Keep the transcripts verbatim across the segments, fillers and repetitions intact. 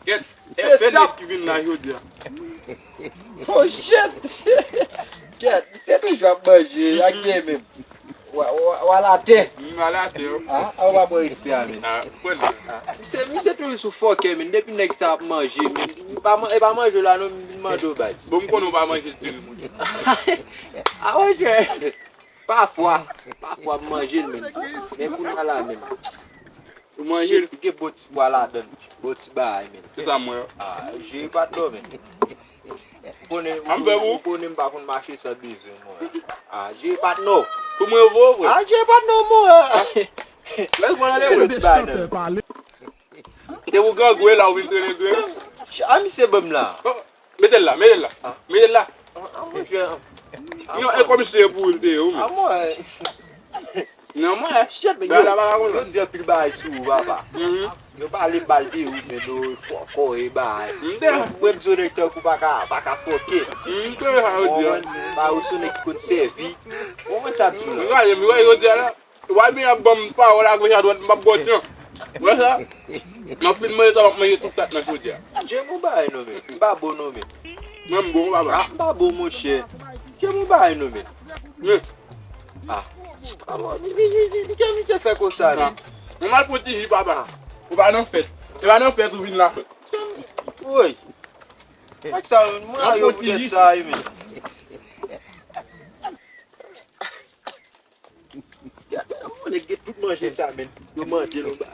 Kèt, e fè nèg ki vin la jodi a. Oh shit! Kèt, misye toujou ap manje, ak men menm. Wa, wa, wa la tè. M ala tè. Ah, ah, ou pa pran respè a, men. Ah, pran. Ah, misye, misye toujou sou fòkè, men. Depi nèg sa ap manje, men. Li pa man-, e pa manje la, non, m vin mande w bay. Bon, m konnen w pa manje diri, mwen. Ah, monchè. Pafwa, pafwa m manje l, men. Men kounye a la, men. Ou manje l? Shit, gen bon ti pwa ladan l. Bon ti bagay, men. Se sa mwen. Ah, jere patnè w, men. Ou konnen, ou konnen m pa konn mache san bezwen, mwen. Ah, jere patnè w. Pou mwen, yo voye w vre. Ah, jere patnè w, mwen. Lè l pran ale, bon ti bagay, men. Te pou grangou la, ou vin trennen grenn. Ah, misye ban m la. Oh, mete l la, mete l la. Ah. Mete l la. Ah, ah, monchè. Non, e kòmsi se pou ou l te ye, ou menm. Ah, mwen. Non, mwen. Shit, men yo, yo di anpil bagay sou ou, papa. Mhm. Yo pale mal de ou, men yo fòkè e bagay. M te. Mwen, m di w nèg tankou pa ka, pa ka fòkè. M te sa yo di a. Ou konprann? Ba ou se nèg ki konn sèvi. Ou konprann sa m di w la? M gade, m wè yo di a la. Ou al vin ap ban m pawòl a goch a dwat, m p ap ba w tan. Ou wè sa? M ap fin manje sa, m ap manje tout kat nan chodyè a. Dje m ou bay non, men. M pa bon non, men. Mwen m bon, papa. Ah, m pa bon, monchè. Dje m ou bay non, men. Men. Ah. Ah, bon, li, li, li, li, li, misye fè konsa, men. Mwen m al pran ti ji, papa. Ou pa nan fèt. E pa nan fèt ou vin la fèt. Woy. Ak sa, mwen a yo poutèt sa, wi, men. Gade, gade, mwen gen tout manje sa, men. Yo manje l, men.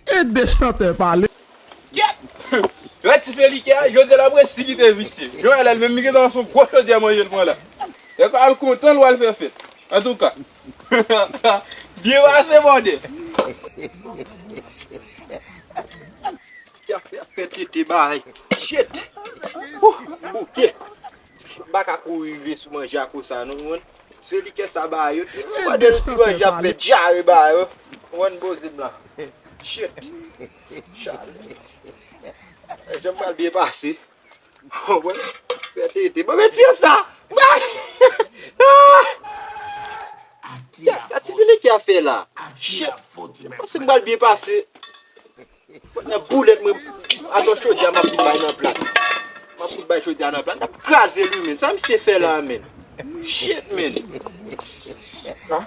E de chantè pale. Kèt! Wè ti Felike a, jodi a l ap resi kite visye. Joel, menm li gentan se yon gwo chodyè manje l pran la. Lè al kontan l, w al fè fèt. Antouka. Byen pase, bòdè. Ki ap fè, ap fè tete bay. Shit. Ouh, bouke. M pa ka kouri rive sou manje a konsa, non, mwen. Se li kè sa ba yo. Mwen de ti manje ap fè dyare ba yo. Mwen poze m la. Shit. Chale. E, jan m pral byen pase. Mwen fè tete. Mwen meti an sa. Ah! Sa ti Felike a fè la. Shit. Mwen panse m pral byen pase. Nan boulèt mwen, atò chodyè a m ap fout bay nan plat. M ap fout bay chodyè a nan plat. N ap kraze l, wi, men. Sa misye fè la, men. Shit, men. Ah,